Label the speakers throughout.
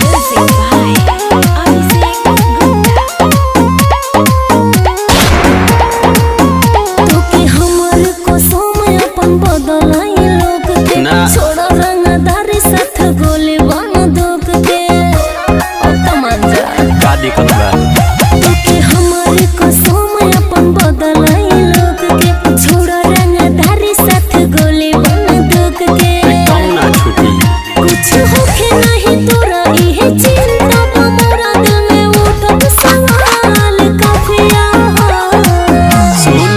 Speaker 1: Music by Abhishek Gupta.
Speaker 2: तोके हमर कसम अपन बदलाई लोग के
Speaker 3: ना।
Speaker 2: छोड़ रंगदार साथ गोले बन दोग के अब त मान जा।
Speaker 3: का दिक्कत बा?
Speaker 2: तोके हमर कसम अपन बदलाई लोग के छोड़ रंगदार साथ गोले बन दोग के
Speaker 3: एकदम ना छुटी।
Speaker 2: कुछ होखे नहीं तोरा इहे चिंता बा मोरा दिल में उठत सवाल काफिया।
Speaker 3: सुन,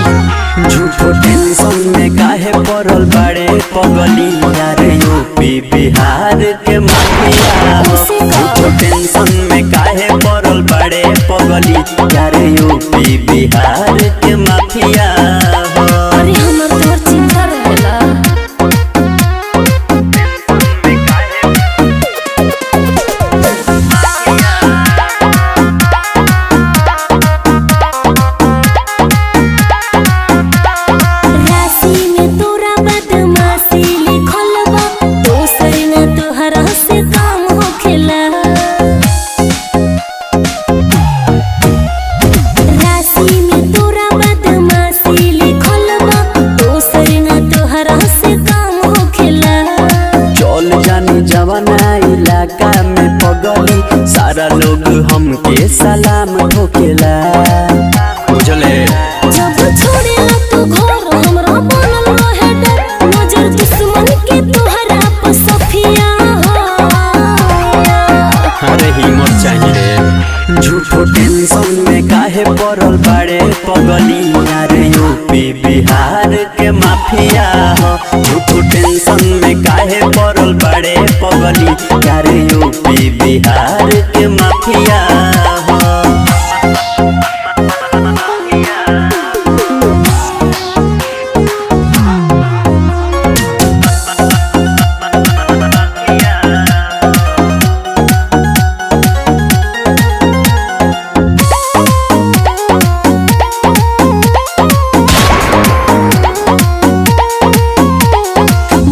Speaker 3: झूठो टेंशन में काहे पड़ल बाड़े पगली? यार यूपी बिहार के माफिया हो। झूठो टेंशन में काहे पड़ल बाड़े पगली? यार यूपी बिहार के माफिया हो।
Speaker 2: अरे हमर तोर चिंता रहेला। राशि में तोरा बदमाशी लिखल बा, दोसर ना तोहरा से काम होखेला। राशि में तोरा बदमाशी लिखल बा, दोसर ना तोहरा से काम होखेला।
Speaker 3: चल जानी जवाना इलाका में पगली, सारा लोग हमके सलाम ठोकेला, बुझले?
Speaker 2: जब छोड़ेला तू घर हमरा बनल रहे डर, नजर दुश्मन के तोहरा पर सफिया।
Speaker 3: अरे हिम्मत चाहिए रे। झूठो टेंशन में काहे पड़ल बाड़े पगली? यार यूपी बिहार के माफिया हो। झूठो टेंशन में काहे पड़ल बाड़े पगली? यार यूपी बिहार के माफिया हो।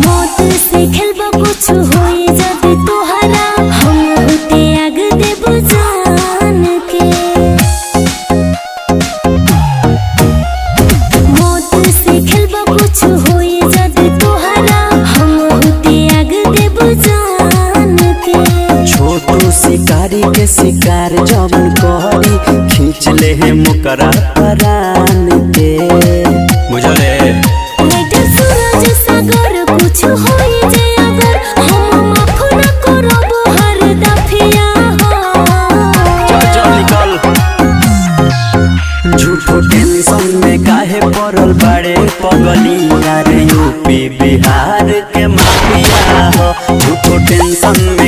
Speaker 2: मौत से खेलबा कुछ होई जब तोहरा, हम त्याग देब जान के। मौत से खेलबा कुछ होई जब तोहरा, हम त्याग देब जान के।
Speaker 3: छोटू शिकारी के शिकार जवन करी, खींच ले है मुकरा परान के, बुझले?
Speaker 2: राइटर सूरज सागर कुछ होई जे अगर, हम माफ न करब हर दफिया।
Speaker 3: चल चल निकल। झूठो टेंशन में काहे पड़ल बाड़े पगली? यार यूपी बिहार के माफिया हो। झूठो टेंशन में